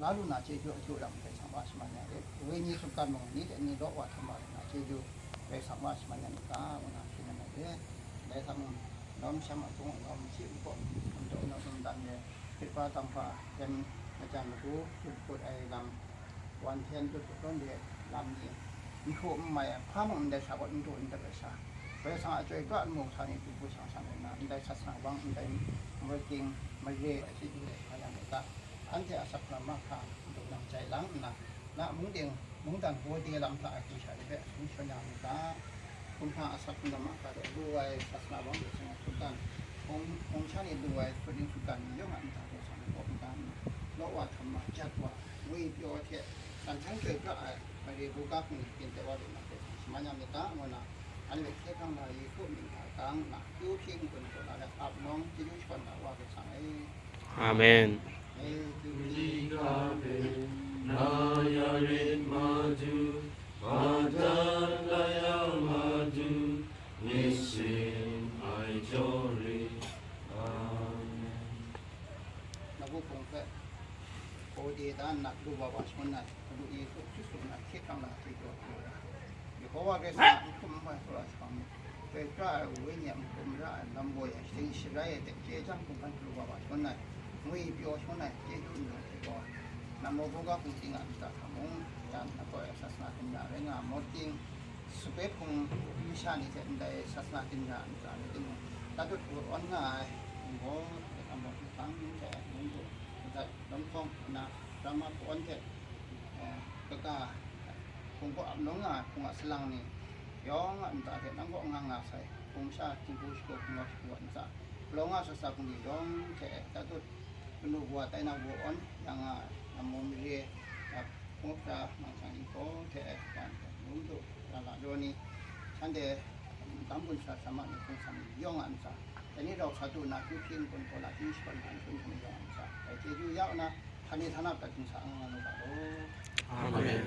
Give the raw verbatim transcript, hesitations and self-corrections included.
Sa lu na chyeju akyu lam Karai Kasang wa shaman ya rit. Wenyi sutgan mung ni hte ni law wa hkam wa lu na chyeju Karai Kasang wa shaman ya rit ga, ngu na hpyi na mai rit. Dai hta mung, lawm shem a hpung, lawm shi npawng, ntaw na sumdan de, hkrit hpa tam hpa, jem majan matu, hkrit hkut ai lam, wan hten tut tut tawn de, lam ni, n hkru n mai ai, hpa mung ndai sa gaw n du n dap ai sha, Karai Kasang a chyoi pra n mu sa ni, du bu shang shang ai na, ndai sat sa bang, ndai working, mare, a chyeju ai hpa yang ai ta, anhte a sak lam mahkra, du nang jai lang nna, na mungding, mungdan hpaw de lam hta a hku sha de hpe, n shawn ya mu ga. Hkum hta asak hkungdam mahkra de lu ai sasana bang de seng hkungdan, hkung, hkung sha ni lu ai hput ning hkungdan ni yawng a nta de seng hkungdan, law wa hkam ma, jat wa, ngwi pyaw hte, dan htan chyoi pra ai, mare buga hpung ni byin de wa lu na de seng shaman ya myit ga, ngu na, anhte hkye hkrang na Yesu mying hta gang nna, kyu hpyi n-gun taw na de ap nawng chyeju shawan na wa de sang e. Amen. Amen. Nabu hpung hpe, hpaw de da nna, lu wa wa shangun ai, Madu Yesu Hkristu na hkye hkrang na hte jaw hte, Yehova Karai Kasang a n hkum n mai hkra sa mu. Chyoi pra ai Wenyi a n hkum ra ai, lam woi ai, sharin sharai ai hte, chye chyang hkunggan hkru wa wa shangun ai, ngwi pyaw shangun ai, chyeju nna hte gaw, Namo Buga hpung ting a nta hta mung, dan na gaw ai sasana hkun ya rai nga ai, Mawting, Sape hpung masha ni hte ndai sasana hkun ya a nta ni timung, tatut awn nga ai, nang gaw, Namo hpung hpang hte, nang gaw, Lawm hkawng, na, Rama hpawn hte, eh, kaga, hpung hpaw ap nawng nga ai hpung a salang ni yawng a nta hte nang kaw nga nga sai, hpung sha, htingbu shagu, hpung wa shagu a ntsa, palawng nga sasa hpung ni yawng hte tatut, kanu wa tai na wa awn, yang nga ai, Namo mare, a hpung hkra, mang shang ni hpaw hte, dan hte, lung du, ra la jaw ni, shanhte, dam gun sha, sama ni hpung sam ni yawng a ntsa, dai ni rau sa du na, kyu hpyi n-gun taw na, kyu shapan na, n-gun hpyi yawng a ntsa, dai chyeju ya nna, hpa ni hta na prat htingsa nga nga lu ga law. Amen.